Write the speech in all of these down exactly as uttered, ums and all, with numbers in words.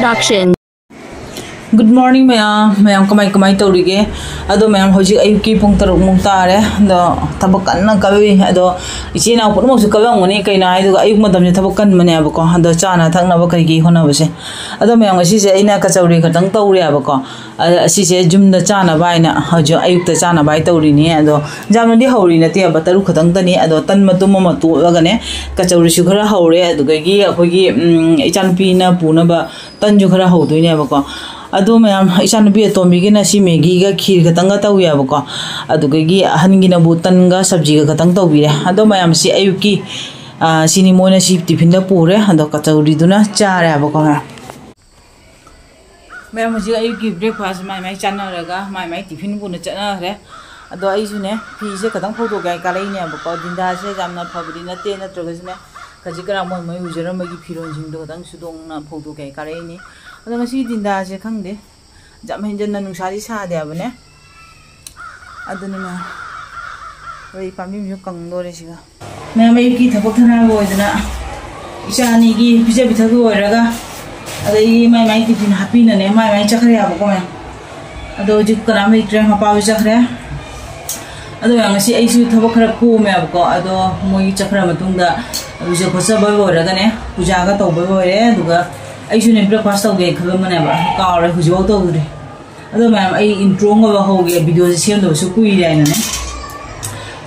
Action. Good morning ꯃꯌꯥꯝ, ꯃꯌꯥꯝ ꯀꯃꯥꯏ ꯀꯃꯥꯏ ꯇꯧꯔꯤꯒꯦ? ꯑꯗꯣ ꯃꯌꯥꯝ, ꯍꯧꯖꯤꯛ ꯑꯌꯨꯛꯀꯤ ꯄꯨꯡ ꯇꯔꯨꯛ ꯃꯨꯛ ꯇꯥꯔꯦ꯫ ꯑꯗꯣ ꯊꯕꯛ ꯀꯟꯅ ꯀꯜꯂꯤ꯫ ꯑꯗꯣ ꯏꯆꯦ ꯏꯅꯥꯎ ꯄꯨꯝꯅꯃꯛꯁꯨ ꯀꯜꯂꯝꯒꯅꯤ, ꯀꯩꯅꯣ ꯍꯥꯏꯗꯨꯒ ꯑꯌꯨꯛ ꯃꯇꯝꯁꯦ ꯊꯕꯛ ꯀꯟꯕꯅꯦꯕꯀꯣ꯫ ꯑꯗꯣ ꯆꯥꯅ ꯊꯛꯅꯕ ꯀꯩꯀꯩ ꯍꯣꯠꯅꯕꯁꯦ꯫ ꯑꯗꯣ ꯃꯌꯥꯝ, ꯉꯁꯤꯁꯦ ꯑꯩꯅ ꯀꯆꯧꯔꯤ ꯈꯛꯇꯪ ꯇꯧꯔꯦꯕꯀꯣ꯫ ꯑ-, ꯑꯁꯤꯁꯦ ꯌꯨꯝꯗ ꯆꯥꯅꯕ ꯍꯥꯏꯅ ꯍꯧꯖꯤꯛ ꯑꯌꯨꯛꯇ ꯆꯥꯅꯕ ꯍꯥꯏ ꯇꯧꯔꯤꯅꯦ꯫ ꯑꯗꯣ ꯌꯥꯝꯅꯗꯤ ꯍꯧꯔꯤ ꯅꯠꯇꯦꯕ, ꯇꯔꯨꯛ ꯈꯛꯇꯪꯗꯅꯤ꯫ ꯑꯗꯣ ꯇꯟ ꯃꯇꯨꯝ ꯑꯃ ꯇꯣꯠꯂꯒꯅꯦ, ꯀꯆꯧꯔꯤꯁꯨ ꯈꯔ ꯍꯧꯔꯦ꯫ ꯑꯗꯨꯗꯒꯤ ꯑꯩꯈꯣꯏꯒꯤ, ꯎꯝ, ꯏꯆꯥꯅꯨꯄꯤꯅ ꯄꯨꯅꯕ ꯇꯟꯁꯨ ꯈꯔ ꯍꯧꯗꯣꯏꯅꯦꯕꯀꯣ꯫ ꯑꯗꯣ ꯃꯌꯥꯝ, ꯏꯆꯥꯅꯨꯄꯤ ꯑꯇꯣꯝꯕꯤꯒꯤꯅ ꯁꯤ ꯃꯦꯒꯤꯒ ꯈꯤꯔ ꯈꯛꯇꯪꯒ ꯇꯧꯋꯦꯕꯀꯣ꯫ ꯑꯗꯨꯗꯒꯤ ꯑꯍꯟꯒꯤꯅꯕꯨ ꯇꯟꯒ ꯁꯕꯖꯤꯒ ꯈꯛꯇꯪ ꯇꯧꯕꯤꯔꯦ꯫ ꯑꯗꯣ ꯃꯌꯥꯝ, ꯁꯤ ꯑꯌꯨꯛꯀꯤ, ꯑ, ꯁꯤꯅꯤ ꯃꯣꯏꯅ ꯁꯤ ꯇꯤꯐꯤꯟꯗ ꯄꯨꯔꯦ꯫ ꯑꯗꯣ ꯀꯆꯧꯔꯤꯗꯨꯅ ꯆꯥꯔꯦꯕꯀꯣ ꯃꯌꯥꯝ꯫ ꯃꯌꯥꯝ, ꯍꯧꯖꯤꯛ ꯑꯌꯨꯛꯀꯤ breakfast ꯃꯥꯏ ꯃꯥꯏ ꯆꯥꯅꯔꯒ ꯃꯥꯏ ꯃꯥꯏ ꯇꯤꯐꯤꯟ ꯄꯨꯅ ꯆꯠꯅꯈ꯭ꯔꯦ꯫ ꯑꯗꯣ ꯑꯩꯁꯨꯅꯦ, ꯐꯤꯁꯦ ꯈꯤꯇꯪ ꯐꯧꯗꯣꯛꯀꯦ ꯍꯥꯏ ꯀꯥꯔꯛꯏꯅꯦꯕꯀꯣ꯫ ꯗꯤꯟꯗꯥꯁꯦ ꯌꯥꯝꯅ ꯐꯕꯗꯤ ꯅꯠꯇꯦ, ꯅꯠꯇ꯭ꯔꯒꯁꯨꯅꯦ, ꯈꯖꯤꯛ ꯈꯔ ꯃꯣꯏ ꯃꯣꯏ ꯂꯨꯖꯔꯝꯕꯒꯤ ꯐꯤꯔꯣꯜꯁꯤꯡꯗꯣ ꯈꯤꯇꯪ ꯁꯨꯗꯣꯛꯅ ꯐꯧꯗꯣꯛꯀꯦ ꯍꯥꯏ ꯀꯥꯔꯛꯏꯅꯤ꯫ ꯑꯗꯣ ꯉꯁꯤ ꯗꯤꯟꯗꯥꯁꯦ ꯈꯪꯗꯦ, ꯌꯥꯝ ꯍꯦꯟꯖꯟꯅ ꯅꯨꯡꯁꯥꯗꯤ ꯁꯥꯗꯦ ꯍꯥꯏꯕꯅꯦ꯫ ꯑꯗꯨꯅ ꯃꯌꯥꯝ, ꯑꯩ ꯄꯥꯝꯕꯤ ꯑꯃꯁꯨ ꯀꯪꯗꯣꯔꯦ ꯁꯤꯒ꯫ ꯃꯌꯥꯝ, ꯑꯌꯨꯛꯀꯤ ꯊꯕꯛ ꯊꯅꯥꯕ ꯑꯣꯏꯗꯅ ꯏꯆꯥ ꯑꯅꯤꯒꯤ ꯄꯤꯖ ꯄꯤꯊꯛꯄ ꯑꯣꯏꯔꯒ, ꯑꯗꯒꯤ ꯃꯥꯏ ꯃꯥꯏ ꯇꯤꯐꯤꯟ ꯍꯥꯞꯄꯤꯅꯅꯦ, ꯃꯥꯏ ꯃꯥꯏ ꯆꯠꯈ꯭ꯔꯦ ꯍꯥꯏꯕꯀꯣ ꯃꯌꯥꯝ꯫ ꯑꯗꯣ ꯍꯧꯖꯤꯛ ꯀꯅꯥꯝ ꯂꯩꯇ꯭ꯔꯦ, ꯃꯄꯥꯁꯨ ꯆꯠꯈ꯭ꯔꯦ꯫ ꯑꯗꯣ ꯃꯌꯥꯝ, ꯉꯁꯤ ꯑꯩꯁꯨ ꯊꯕꯛ ꯈꯔ ꯀꯣꯝꯃꯦꯕꯀꯣ꯫ ꯑꯗꯣ ꯃꯣꯏ ꯆꯠꯈ꯭ꯔ ꯃꯇꯨꯡꯗ ꯂꯨꯖ ꯈꯣꯠꯆꯕ ꯂꯣꯏꯔꯒꯅꯦ, ꯄꯨꯖꯥꯒ ꯇꯧꯕ ꯂꯣꯏꯔꯦ꯫ ꯑꯗꯨꯒ ꯑꯩꯁꯨꯅꯦ, breakfast ꯇꯧꯒꯦ ꯈꯜꯂꯝꯕꯅꯦꯕ, ꯀꯥꯎꯔꯦ, ꯍꯧꯖꯤꯛꯐꯥꯎ ꯇꯧꯗ꯭ꯔꯤ꯫ ꯑꯗꯣ ꯃꯌꯥꯝ, ꯑꯩ intro ꯑꯃꯒ ꯍꯧꯒꯦ, videoꯁꯦ ꯁꯦꯝꯗꯕꯁꯨ ꯀꯨꯏꯔꯦ ꯍꯥꯏꯅꯅꯦ꯫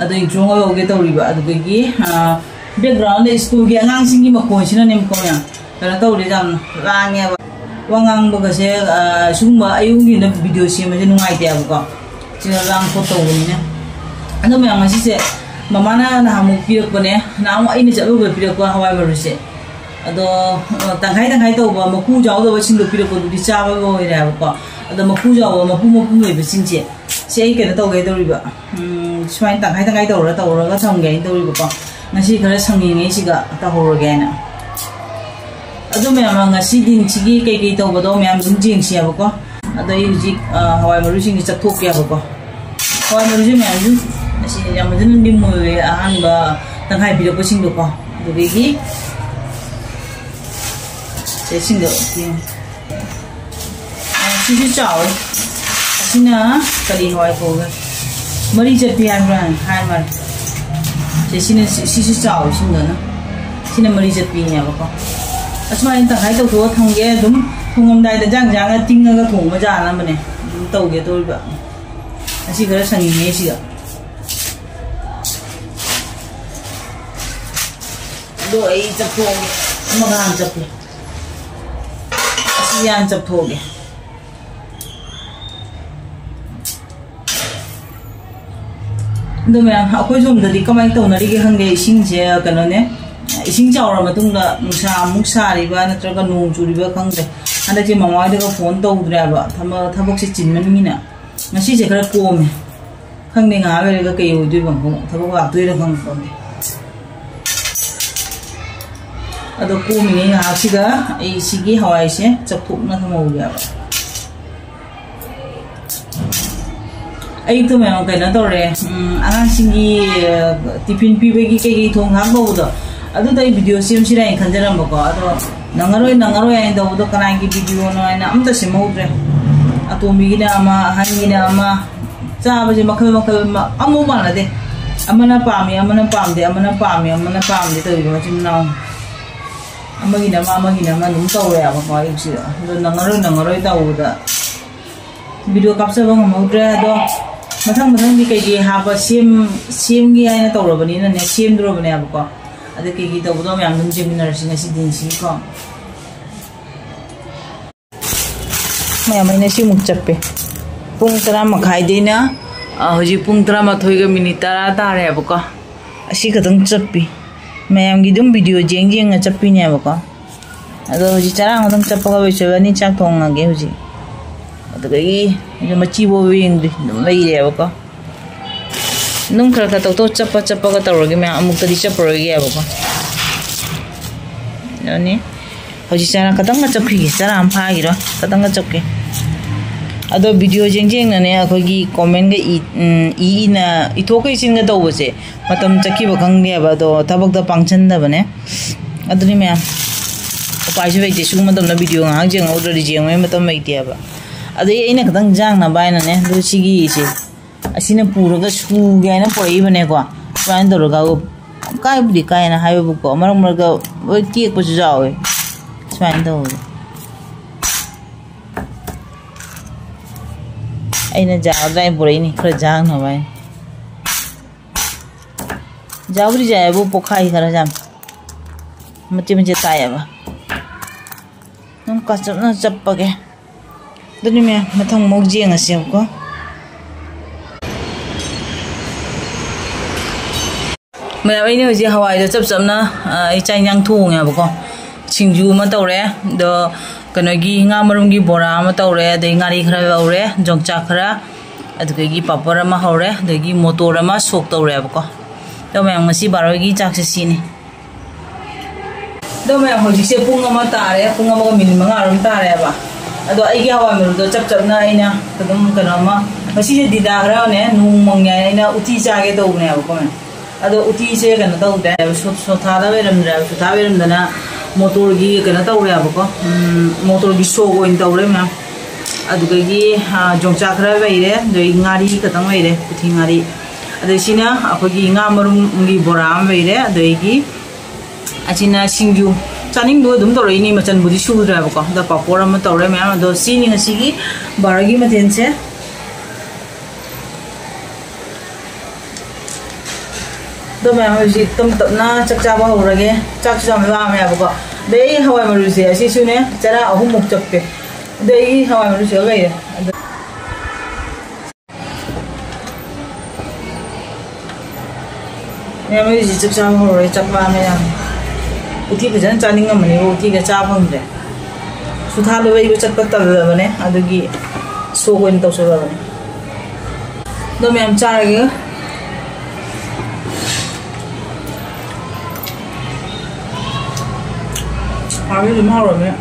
ꯑꯗꯣ intro ꯑꯃꯒ ꯍꯧꯒꯦ ꯇꯧꯔꯤꯕ꯫ ꯑꯗꯨꯗꯒꯤ, ꯑ, backgroundꯗ ꯁ꯭ꯀꯨꯜꯒꯤ ꯑꯉꯥꯡꯁꯤꯡꯒꯤ ꯃꯈꯣꯟꯁꯤꯅꯅꯦꯕꯀꯣ ꯃꯌꯥꯝ, ꯀꯩꯅꯣ ꯇꯧꯔꯦ, ꯌꯥꯝꯅ ꯂꯥꯡꯉꯦꯕ꯫ ꯋꯥ ꯉꯥꯡꯕꯒꯁꯦ, ꯑ, ꯁꯤꯒꯨꯝꯕ ꯑꯌꯨꯛ ꯅꯨꯡꯊꯤꯟꯗ video ꯁꯦꯝꯕꯁꯦ ꯅꯨꯡꯉꯥꯏꯇꯦꯕꯀꯣ, ꯁꯤꯅ ꯂꯥꯡ ꯈꯣꯠ ꯇꯧꯕꯅꯤꯅ꯫ ꯑꯗꯣ ꯃꯌꯥꯝ, ꯉꯁꯤꯁꯦ ꯃꯃꯥꯅ ꯅꯍꯥꯟꯃꯨꯛ ꯄꯤꯔꯛꯄꯅꯦ, ꯅꯍꯥꯟꯃꯨꯛ ꯑꯩꯅ ꯆꯠꯂꯨꯕꯗ ꯄꯤꯔꯛꯄ ꯍꯋꯥꯏ ꯃꯔꯨꯁꯦ꯫ ꯑꯗꯣ, ꯑ, ꯇꯪꯈꯥꯏ ꯇꯪꯈꯥꯏ ꯇꯧꯕ, ꯃꯀꯨ ꯌꯥꯎꯗꯕꯁꯤꯡꯗꯣ ꯄꯤꯔꯛꯄꯗꯨꯗꯤ ꯆꯥꯕ ꯂꯣꯏꯔꯦ ꯍꯥꯏꯕꯀꯣ꯫ ꯑꯗꯣ ꯃꯀꯨ ꯌꯥꯎꯕ, ꯃꯄꯨꯝ ꯃꯄꯨꯝ ꯂꯩꯕꯁꯤꯡꯁꯦ, ꯁꯤ ꯑꯩ ꯀꯩꯅꯣ ꯇꯧꯒꯦ ꯇꯧꯔꯤꯕ꯫ ꯎꯝ, ꯁꯨꯃꯥꯏꯅ ꯇꯪꯈꯥꯏ ꯇꯪꯈꯥꯏ ꯇꯧꯔꯒ, ꯇꯧꯔꯒ ꯊꯝꯒꯦ ꯍꯥꯏꯅ ꯇꯧꯔꯤꯕꯀꯣ꯫ ꯉꯁꯤ ꯈꯔ ꯁꯪꯉꯤꯉꯩꯁꯤꯒ ꯇꯧꯍꯧꯔꯒꯦ ꯍꯥꯏꯅ꯫ ꯑꯗꯨ ꯃꯌꯥꯝ, ꯉꯁꯤ ꯗꯤꯟꯁꯤꯒꯤ ꯀꯩꯀꯩ ꯇꯧꯕꯗꯣ ꯃꯌꯥꯝ ꯑꯗꯨꯝ ꯌꯦꯡꯁꯤ ꯍꯥꯏꯕꯀꯣ꯫ ꯑꯗꯣ ꯑꯩ ꯍꯧꯖꯤꯛ, ꯑ, ꯍꯋꯥꯏ ꯃꯔꯨꯁꯤꯡꯁꯦ ꯆꯠꯊꯣꯛꯀꯦ ꯍꯥꯏꯕꯀꯣ꯫ ꯍꯋꯥꯏ ꯃꯔꯨꯁꯦ ꯃꯌꯥꯝꯁꯨ ꯑꯁꯤ ꯌꯥꯝ ꯐꯖꯅ ꯂꯤꯝ ꯑꯣꯏꯌꯦ, ꯑꯍꯥꯟꯕ ꯇꯪꯈꯥꯏ ꯄꯤꯔꯛꯄꯁꯤꯡꯗꯣꯀꯣ꯫ ꯑꯗꯨꯗꯒꯤ ꯁꯤꯁꯤꯡꯗꯣ ꯌꯦꯡꯉꯨ꯫ ꯁꯤꯁꯨ ꯆꯥꯎꯋꯦ꯫ ꯑꯁꯤꯅ ꯀꯔꯤ ꯍꯋꯥꯏ ꯀꯧꯒꯦ? ꯃꯔꯤ ꯆꯠꯄꯤ ꯍꯥꯏꯕ꯭ꯔꯥ? ꯍꯥꯏ ꯃꯥꯜꯂꯦ꯫ ꯁꯦ, ꯁꯤꯅ, ꯁꯤ-, ꯁꯤꯁꯨ ꯆꯥꯎꯋꯦ, ꯁꯤꯡꯗꯅ꯫ ꯁꯤꯅ ꯃꯔꯤ ꯆꯠꯄꯤꯅꯦꯕꯀꯣ꯫ ꯑꯁꯨꯃꯥꯏꯅ ꯇꯪꯈꯥꯏ ꯇꯧꯊꯣꯛꯑ ꯊꯝꯒꯦ꯫ ꯑꯗꯨꯝ ꯊꯣꯡꯉꯝꯗꯥꯏꯗ ꯖꯥꯡ ꯖꯥꯡꯅ ꯇꯤꯡꯉꯒ ꯊꯣꯡꯕ ꯌꯥꯅꯕꯅꯦ꯫ ꯑꯗꯨꯝ ꯇꯧꯒꯦ ꯇꯧꯔꯤꯕ꯫ ꯑꯁꯤ ꯈꯔ ꯁꯪꯉꯤꯉꯩ ꯁꯤꯗ꯫ ꯑꯗꯣ ꯑꯩ ꯆꯞꯊꯣꯛꯑꯒꯦ꯫ ꯑꯃꯒ ꯍꯥꯟꯅ ꯆꯞꯀꯦ꯫ ꯑꯁꯤ ꯍꯥꯟꯅ ꯆꯞꯊꯣꯛꯑꯒꯦ꯫ ꯑꯗꯣ ꯃꯌꯥꯝ, ꯑꯩꯈꯣꯏ ꯁꯣꯝꯗꯗꯤ ꯀꯃꯥꯏꯅ ꯇꯧꯅꯔꯤꯒꯦ ꯈꯪꯗꯦ, ꯏꯁꯤꯡꯁꯦ ꯀꯩꯅꯣꯅꯦ, ꯏꯁꯤꯡ ꯆꯥꯎꯔ ꯃꯇꯨꯡꯗ ꯅꯨꯡꯁꯥ ꯑꯃꯨꯛ ꯁꯥꯔꯤꯕ ꯅꯠꯇ꯭ꯔꯒ ꯅꯣꯡ ꯆꯨꯔꯤꯕ ꯈꯪꯗꯦ꯫ ꯍꯟꯗꯛꯁꯦ ꯃꯃꯥ ꯍꯣꯏꯗꯒ ꯐꯣꯟ ꯇꯧꯗ꯭ꯔꯦꯕ, ꯊꯕꯛ, ꯊꯕꯛꯁꯦ ꯆꯤꯟꯕꯅꯤꯅ꯫ ꯉꯁꯤꯁꯦ ꯈꯔ ꯀꯣꯝꯃꯦ꯫ ꯈꯪꯗꯦ ꯉꯥꯏꯍꯥꯛ ꯂꯩꯔꯒ ꯀꯩ ꯑꯣꯏꯗꯣꯏꯕ, ꯑꯃꯨꯛ ꯊꯕꯛ ꯂꯥꯛꯇꯣꯏꯔꯥ ꯈꯪꯗꯦ꯫ ꯑꯗꯣ ꯀꯣꯝꯃꯤꯉꯩ ꯉꯥꯏꯍꯥꯛꯁꯤꯗ ꯑꯩ ꯁꯤꯒꯤ ꯍꯋꯥꯏꯁꯦ ꯆꯞꯊꯣꯛꯅ ꯊꯝꯍꯧꯒꯦꯕ꯫ ꯑꯌꯨꯛꯇ ꯃꯌꯥꯝ ꯀꯩꯅꯣ ꯇꯧꯔꯦ, ꯎꯝ, ꯑꯉꯥꯡꯁꯤꯡꯒꯤ, ꯑ, ꯇꯤꯐꯤꯟ ꯄꯤꯕꯒꯤ ꯀꯩꯀꯩ ꯊꯣꯡ ꯊꯥꯛ ꯇꯧꯕꯗꯣ, ꯑꯗꯨꯗ ꯑꯩ ꯚꯤꯗꯤꯑꯣ ꯁꯦꯝꯁꯤꯔꯥ ꯍꯥꯏꯅ ꯈꯟꯖꯔꯝꯕꯀꯣ꯫ ꯑꯗꯣ ꯅꯪꯉꯔꯣꯏ, ꯅꯪꯉꯔꯣꯏ ꯍꯥꯏꯅ ꯇꯧꯕꯗꯣ ꯀꯅꯥꯒꯤ ꯚꯤꯗꯤꯑꯣꯅꯣ ꯍꯥꯏꯅ ꯑꯝꯇ ꯁꯦꯝꯍꯧꯗ꯭ꯔꯦ꯫ ꯑꯇꯣꯝꯕꯤꯒꯤꯅ ꯑꯃ, ꯑꯍꯟꯒꯤꯅ ꯑꯃ, ꯆꯥꯕꯁꯦ ꯃꯈꯜ ꯃꯈꯜ ꯃ-, ꯑꯃꯐꯥꯎ ꯃꯥꯟꯅꯗꯦ꯫ ꯑꯃꯅ ꯄꯥꯝꯃꯤ, ꯑꯃꯅ ꯄꯥꯝꯗꯦ, ꯑꯃꯅ ꯄꯥꯝꯃꯤ, ꯑꯃꯅ ꯄꯥꯝꯗꯦ ꯇꯧꯔꯤꯕ ꯃꯆꯤꯟ ꯃꯅꯥꯎ꯫ ꯑꯃꯒꯤꯅ ꯑꯃ, ꯑꯃꯒꯤꯅ ꯑꯃ ꯑꯗꯨꯝ ꯇꯧꯔꯦꯕꯀꯣ ꯑꯌꯨꯛꯁꯤꯗ꯫ ꯑꯗꯣ ꯅꯪꯉꯔꯣꯏ, ꯅꯪꯉꯔꯣꯏ ꯇꯧꯕꯗ ꯚꯤꯗꯤꯑꯣ ꯀꯥꯞꯆꯕ ꯉꯝꯍꯧꯗ꯭ꯔꯦ꯫ ꯑꯗꯣ ꯃꯊꯪ ꯃꯊꯪꯗꯤ ꯀꯩꯀꯩ ꯍꯥꯞꯄ ꯁꯦꯝ-, ꯁꯦꯝꯒꯦ ꯍꯥꯏꯅ ꯇꯧꯔꯕꯅꯤꯅꯅꯦ, ꯁꯦꯝꯗꯣꯔꯕꯅꯦꯕꯀꯣ꯫ ꯑꯗ ꯀꯩꯀꯩ ꯇꯧꯕꯗꯣ ꯃꯌꯥꯝ ꯑꯗꯨꯝ ꯌꯦꯡꯃꯤꯟꯅꯔꯁꯤ ꯉꯁꯤꯗꯤ, ꯉꯁꯤꯀꯣ꯫ ꯃꯌꯥꯝ ꯑꯩꯅ ꯁꯤꯃꯨꯛ ꯆꯞꯄꯦ꯫ ꯄꯨꯡ ꯇꯔꯥ ꯃꯈꯥꯏꯗꯩꯅ, ꯑ, ꯍꯧꯖꯤꯛ ꯄꯨꯡ ꯇꯔꯥꯃꯥꯊꯣꯏꯒ ꯃꯤꯅꯤꯠ ꯇꯔꯥ ꯇꯥꯔꯦꯕꯀꯣ꯫ ꯑꯁꯤ ꯈꯛꯇꯪ ꯆꯞꯄꯤ꯫ ꯃꯌꯥꯝꯒꯤ ꯑꯗꯨꯝ ꯚꯤꯗꯤꯑꯣ ꯌꯦꯡ ꯌꯦꯡꯉ ꯆꯞꯄꯤꯅꯦꯕꯀꯣ꯫ ꯑꯗꯣ ꯍꯧꯖꯤꯛ ꯆꯔꯥ ꯑꯃꯗꯪ ꯆꯞꯄꯒ ꯂꯣꯏꯁꯤꯜꯂꯅꯤ, ꯆꯥꯛ ꯊꯣꯡꯉꯒꯦ ꯍꯧꯖꯤꯛ꯫ ꯑꯗꯨꯗꯒꯤ ꯑꯩꯁꯨ ꯃꯆꯤ ꯐꯥꯎꯕ ꯌꯦꯡꯗ꯭ꯔꯤ, ꯑꯗꯨꯝ ꯂꯩꯔꯦꯕꯀꯣ꯫ ꯑꯗꯨꯝ ꯈꯔ ꯈꯔ ꯇꯧꯊꯣꯛ ꯆꯞꯄ ꯆꯞꯄꯒ ꯇꯧꯔꯒꯦ ꯃꯌꯥꯝ, ꯑꯃꯨꯛꯇꯗꯤ ꯆꯞꯄꯔꯣꯏꯒꯦꯕꯀꯣ꯫ ꯑꯗꯨꯅꯤ ꯍꯧꯖꯤꯛ ꯆꯔꯥ ꯈꯇꯪꯒ ꯆꯞꯈꯤꯒꯦ, ꯆꯔꯥ ꯑꯃ ꯐꯥꯈꯤꯔꯣ, ꯈꯇꯪꯒ ꯆꯞꯀꯦ꯫ ꯑꯗꯣ ꯚꯤꯗꯤꯑꯣ ꯌꯦꯡ ꯌꯦꯡꯅꯅꯦ ꯑꯩꯈꯣꯏꯒꯤ ꯀꯣꯃꯦꯟꯒ ꯏ-, ꯎꯝ, ꯏ ꯏꯅ ꯏꯊꯣꯛꯀ ꯏꯁꯤꯟꯒ ꯇꯧꯕꯁꯦ ꯃꯇꯝ ꯆꯠꯈꯤꯕ ꯈꯪꯗꯦꯕ꯫ ꯑꯗꯣ ꯊꯕꯛꯇ ꯄꯥꯡꯁꯟꯗꯕꯅꯦ꯫ ꯑꯗꯨꯅꯤ ꯃꯌꯥꯝ, ꯎꯄꯥꯏꯁꯨ ꯂꯩꯇꯦ꯫ ꯁꯤꯒꯨꯝꯕ ꯃꯇꯝꯗ ꯚꯤꯗꯤꯑꯣ ꯉꯥꯏꯍꯥꯛ ꯌꯦꯡꯍꯧꯗ꯭ꯔꯗꯤ ꯌꯦꯡꯕꯩ ꯃꯇꯝ ꯂꯩꯇꯦꯕ꯫ ꯑꯗꯩ ꯑꯩꯅ ꯈꯤꯇꯪ ꯌꯥꯡꯅꯕ ꯍꯥꯏꯅꯅꯦ, ꯑꯗꯨ ꯁꯤꯒꯤꯁꯦ ꯑꯁꯤꯅ ꯄꯨꯔꯒ ꯁꯨꯒꯦ ꯍꯥꯏꯅ ꯄꯨꯔꯛꯏꯕꯅꯦꯀꯣ꯫ ꯁꯨꯃꯥꯏꯅ ꯇꯧꯔꯒ ꯀꯥꯏꯕꯨꯗꯤ ꯀꯥꯏꯅ ꯍꯥꯏꯕꯕꯨꯀꯣ, ꯃꯔꯛ ꯃꯔꯛꯇ ꯂꯣꯏ ꯇꯦꯛꯄꯁꯨ ꯌꯥꯎꯋꯦ꯫ ꯁꯨꯃꯥꯏꯅ ꯇꯧꯕꯗꯣ ꯑꯩꯅ ꯌꯥꯒꯗ꯭ꯔꯥ ꯍꯥꯏꯅ ꯄꯨꯔꯛꯏꯅꯤ, ꯈꯔ ꯌꯥꯡꯅꯕ ꯍꯥꯏꯅ꯫ ꯌꯥꯕꯨꯗꯤ ꯌꯥꯏꯌꯦꯕꯨ, ꯄꯣꯛꯈꯥꯏ ꯈꯔ ꯌꯥꯝ ꯃꯆꯦꯠ ꯃꯆꯦꯠ ꯇꯥꯏꯌꯦꯕ꯫ ꯑꯗꯨꯝ ꯀꯥꯆꯞꯅ ꯆꯞꯄꯒꯦ꯫ ꯑꯗꯨꯅꯤ ꯃꯌꯥꯝ, ꯃꯊꯪ ꯑꯃꯨꯛ ꯌꯦꯡꯉꯁꯦꯕꯀꯣ꯫ ꯃꯌꯥꯝ, ꯑꯩꯅ ꯍꯧꯖꯤꯛ ꯍꯋꯥꯏꯗꯣ ꯆꯞ ꯆꯞꯅ, ꯑ, ꯑꯩ ꯆꯥꯛ ꯏꯟꯖꯥꯡ ꯊꯣꯡꯉꯦꯕꯀꯣ꯫ ꯁꯤꯡꯖꯨ ꯑꯃ ꯇꯧꯔꯦ, ꯑꯗꯣ ꯀꯩꯅꯣꯒꯤ ꯉꯥ ꯃꯔꯨꯝꯒꯤ ꯕꯣꯔꯥ ꯑꯃ ꯇꯧꯔꯦ, ꯑꯗꯩ ꯉꯥꯔꯤ ꯈꯔ ꯂꯧꯔꯦ, ꯌꯣꯡꯆꯥꯛ ꯈꯔ, ꯑꯗꯨꯗꯒꯤ ꯄꯥꯄꯔ ꯑꯃ ꯍꯧꯔꯦ, ꯑꯗꯒꯤ ꯃꯣꯇꯣꯔ ꯑꯃ ꯁꯣꯛ ꯇꯧꯔꯦꯕꯀꯣ꯫ ꯑꯗꯣ ꯃꯌꯥꯝ, ꯉꯁꯤ ꯕꯥꯔꯣꯒꯤ ꯆꯥꯛꯁꯦ ꯁꯤꯅꯤ꯫ ꯑꯗꯣ ꯃꯌꯥꯝ, ꯍꯧꯖꯤꯛꯁꯦ ꯄꯨꯡ ꯑꯃ ꯇꯥꯔꯦ, ꯄꯨꯡ ꯑꯃꯒ ꯃꯤꯅꯤꯠ ꯃꯉꯥ ꯔꯣꯝ ꯇꯥꯔꯦꯕ꯫ ꯑꯗꯣ ꯑꯩꯒꯤ ꯍꯋꯥꯏ ꯃꯔꯨꯗꯣ ꯆꯞ ꯆꯞꯅ ꯑꯩꯅ ꯑꯗꯨꯝ ꯀꯩꯅꯣ ꯑꯃ, ꯉꯁꯤꯁꯦ ꯗꯤꯗꯥ ꯈꯔꯅꯦ ꯅꯣꯡ ꯃꯪꯉꯦ ꯍꯥꯏꯅ ꯑꯩꯅ ꯎꯇꯤ ꯆꯥꯒꯦ ꯇꯧꯕꯅꯦꯕꯀꯣ ꯃꯌꯥꯝ꯫ ꯑꯗꯣ ꯎꯇꯤꯁꯦ ꯀꯩꯅꯣ ꯇꯧꯗ꯭ꯔꯦ, ꯁꯣ-, ꯁꯣꯊꯥꯗ ꯑꯣꯏꯔꯝꯗ꯭ꯔꯦꯕ, ꯁꯣꯊꯥ ꯑꯣꯏꯔꯝꯗꯅ ꯃꯣꯇꯣꯔꯒꯤ ꯀꯩꯅꯣ ꯇꯧꯔꯦꯕꯀꯣ, ꯎꯝ, ꯃꯣꯇꯣꯔꯒꯤ ꯁꯣꯛ ꯑꯣꯏꯅ ꯇꯧꯔꯦ ꯃꯌꯥꯝ꯫ ꯑꯗꯨꯗꯒꯤ, ꯑ, ꯌꯣꯡꯆꯥꯛ ꯈꯔ ꯂꯩꯔꯦ, ꯑꯗꯩ ꯉꯥꯔꯤ ꯈꯛꯇꯪ ꯂꯩꯔꯦ, ꯄꯨꯊꯤ ꯉꯥꯔꯤ꯫ ꯑꯗꯩ ꯁꯤꯅ ꯑꯩꯈꯣꯏꯒꯤ ꯉꯥ ꯃꯔꯨꯝꯒꯤ ꯕꯣꯔꯥ ꯑꯃ ꯂꯩꯔꯦ, ꯑꯗꯒꯤ ꯑꯁꯤꯅ ꯁꯤꯡꯖꯨ꯫ ꯆꯥꯅꯤꯡꯕ ꯑꯗꯨꯝ ꯇꯧꯔꯛꯏꯅꯤ, ꯃꯆꯟꯕꯨꯗꯤ ꯁꯨꯗ꯭ꯔꯦꯕꯀꯣ꯫ ꯑꯗ ꯄꯥꯄꯣꯔ ꯑꯃ ꯇꯧꯔꯦ ꯃꯌꯥꯝ꯫ ꯑꯗꯣ ꯁꯤꯅꯤ ꯉꯁꯤꯒꯤ ꯕꯥꯔꯣꯒꯤ ꯃꯊꯦꯜꯁꯦ꯫ ꯑꯗꯣ ꯃꯌꯥꯝ, ꯍꯧꯖꯤꯛ ꯇꯞ ꯇꯞꯅ ꯆꯥꯛ ꯆꯥꯕ ꯍꯧꯔꯒꯦ꯫ ꯆꯥꯛꯁꯨ ꯌꯥꯝ ꯂꯥꯝꯃꯦꯕꯀꯣ꯫ ꯑꯗꯩ ꯑꯩ ꯍꯋꯥꯏ ꯃꯔꯨꯁꯦ ꯑꯁꯤꯁꯨꯅꯦ, ꯆꯔꯥ ꯑꯍꯨꯝꯃꯨꯛ ꯆꯞꯄꯦ꯫ ꯑꯗꯩ ꯑꯩ ꯍꯋꯥꯏ ꯃꯔꯨꯁꯦ ꯂꯩꯔꯦ꯫ ꯑꯗꯣ ꯃꯌꯥꯝ, ꯑꯩꯁꯦ ꯆꯥꯛ ꯆꯥꯕ ꯍꯧꯔꯦ, ꯆꯥꯛ ꯂꯥꯝꯃꯦ ꯌꯥꯝ꯫ ꯎꯇꯤ ꯐꯖꯅ ꯆꯥꯅꯤꯡꯉꯝꯕꯅꯦꯕ, ꯎꯇꯤꯒ ꯆꯥ ꯐꯪꯗ꯭ꯔꯦ꯫ ꯁꯨꯊꯥ ꯂꯩꯕ ꯆꯠꯄ ꯇꯜꯂꯕꯅꯦ, ꯑꯗꯨꯒꯤ ꯁꯣꯛ ꯑꯣꯏꯅ ꯇꯧꯁꯜꯂꯕꯅꯦ꯫ ꯑꯗꯣ ꯃꯌꯥꯝ ꯆꯥꯔꯒꯦ꯫ ꯍꯥꯎꯗꯤ ꯑꯗꯨꯝ ꯍꯥꯎꯔꯝꯃꯦ꯫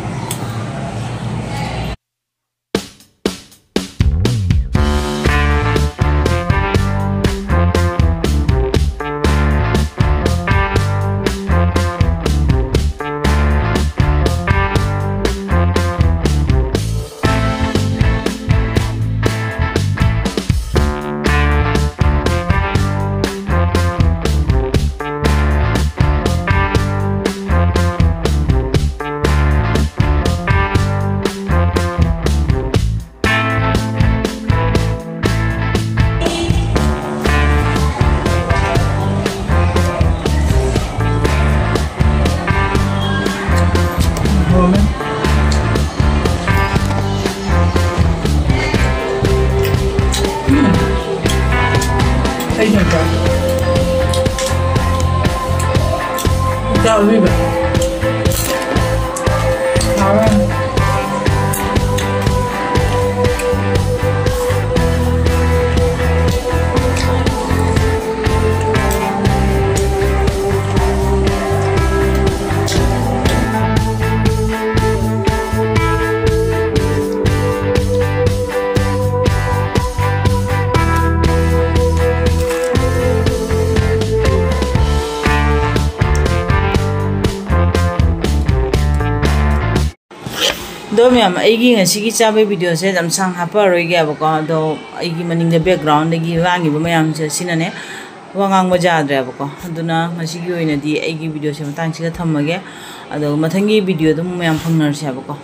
ꯑꯗꯣ ꯃꯌꯥꯝ, ꯑꯩꯒꯤ ꯉꯁꯤꯒꯤ ꯆꯥꯕꯒꯤ videoꯁꯦ ꯌꯥꯝ ꯁꯥꯡ ꯍꯥꯞꯄꯔꯣꯏꯒꯦꯕꯀꯣ꯫ ꯑꯗꯣ ꯑꯩꯒꯤ ꯃꯅꯤꯡꯗ backgroundꯗꯒꯤ ꯂꯥꯡꯉꯤꯕ ꯃꯌꯥꯝꯁꯦ, ꯁꯤꯅꯅꯦ ꯋꯥ ꯉꯥꯡꯕ ꯌꯥꯗ꯭ꯔꯦꯕꯀꯣ꯫ ꯑꯗꯨꯅ ꯉꯁꯤꯒꯤ ꯑꯣꯏꯅꯗꯤ ꯑꯩꯒꯤ videoꯁꯦ ꯃꯇꯥꯡꯁꯤꯗ ꯊꯝꯃꯒꯦ꯫ ꯑꯗꯣ ꯃꯊꯪꯒꯤ videoꯗ ꯑꯃꯨꯛ ꯃꯌꯥꯝ ꯐꯪꯅꯔꯁꯦꯕꯀꯣ꯫